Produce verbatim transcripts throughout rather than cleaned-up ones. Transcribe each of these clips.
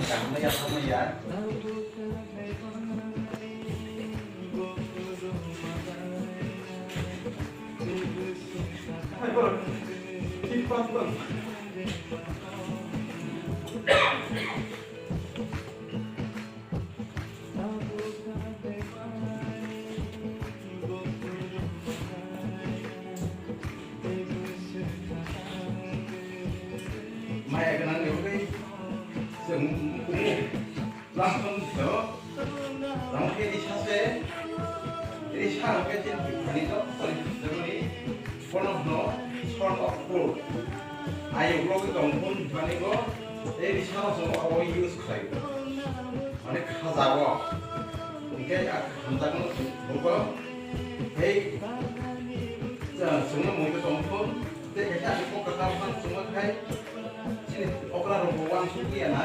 Kaham ya, kaham ya. Maya gwnang ni bagwi chwng kumu lamphang tong. Tamo khe risa se, risa rok khe chini ani to, sorry, jagoni bono hwno Son of God. Ayuk logwi tong phun bani go, tei risa no chwng abo use khlai. Mane khajago. Hingke a khamjakno buko, hei, chwngno muitu tongthun, tei kaisa ani kok kwtal phano chwngma khai, chini okra rokbo uansuk liya na,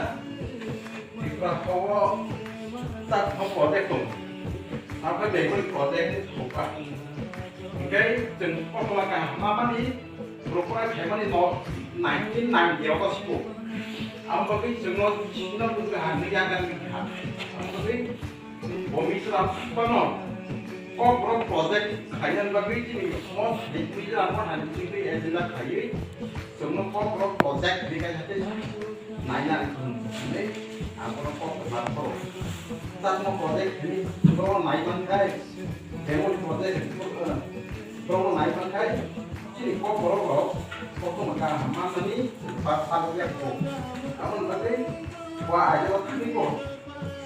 Tripura hao tak no project tong, aphai Bengali project ni thokha. Hingke chwng kotola kaham ma mani, Borok pora khaimani no nineteen ninety o sibo. Ang bagwi chwngno chino bwswk ha hwnwi yakarwi kha. Ang bagwi bo Mizoram phano Kokborok project khainani bagwi chini mo Mizoram mo hani chini agenda khaiwi chwngno Kokborok project hwnwi kha hate naina hwnwi ang bono kok kwthar phoro. Chakma project hwnwi chwngno nai mankhai. Memorial project, eh, borokno nai mankhai, chini Kokborok rok kothoma kaham manmani ba salok ya kho. Aboni bagwi bo ajo thangwi bo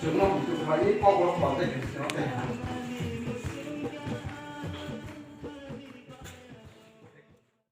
chwngno buchuk khlaiwi Kokborok project hwnwi chwngno tei ha.